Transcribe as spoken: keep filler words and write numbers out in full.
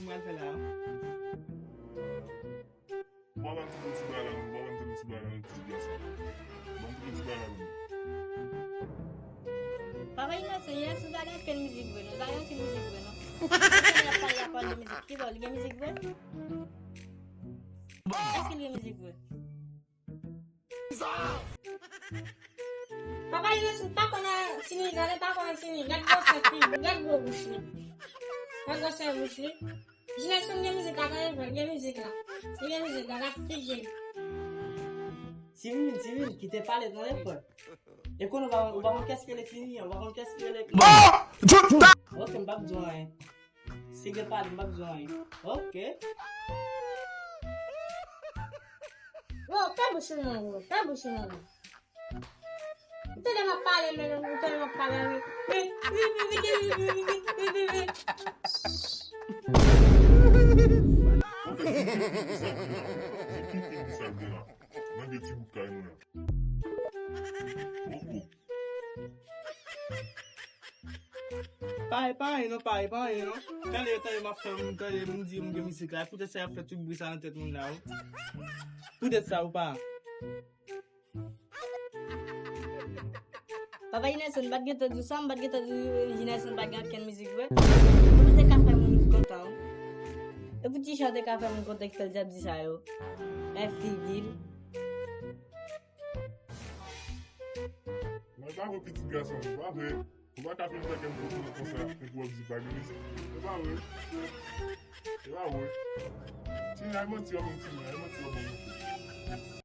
pral fè la a? Ou pa ban m ti bagay la non, ou pa ban m ti bagay la non, ti gason. Ban m ti bagay la non. Papa Inosan, Inosan pa gen okenn mizik vre non, pa gen okenn mizik vre non. Inosan ap pale, ap pale de mizik. Ki bò, li gen mizik vre? Èske li gen mizik vre? Papa Inosan pa konn tini, gade pa konn tini, gad gwosè fi, gad gwo bouch li. Gad gwosè bouch li. Jinas konn gen mizik la, tande frè, gen mizik la. Li gen mizik la, gad figi l. Timin, Timin, kite pale, tande frè. E konnen ou pa, ou pa konn kès ki rele Tini an, ou pa konn kès ki rele. Bon, tout ta. Ok, m p ap di w anyen. Si gen pale, m p ap di w anyen. Ok. Wo, fè bouch ou non, wo, fè bouch ou non. Ou tande m ap pale, men ou tande m ap pale, wi. Wi, wi, wi. Mande ti bout kay mwen an. Oh, oh. Pa, pa anyen non, pa, pa anyen non. Tande, tande, m ap fè moun tande, moun di m gen mizik la. Poutèt sa y ap fè tout bri sa nan tèt moun la, wi. Poutèt sa ou pa. Papa Jinas, m pa t gentan di w sa, m pa t gentan di w Jinas pa gen okenn mizik vre. Ou te ka fè moun kontan, wi. E pou ti chan te ka fè moun kontan ki fè l t ap di sa yo. Men figi l. Mwen pa vre pitit gason, pa vre. Ou pa ka fin fè kè m kontan konsa, epi w ap di pa gen mizik. E pa vre. E pa vre. Tini, ay manti w ap ban m, Tini, ay manti w ap ban m.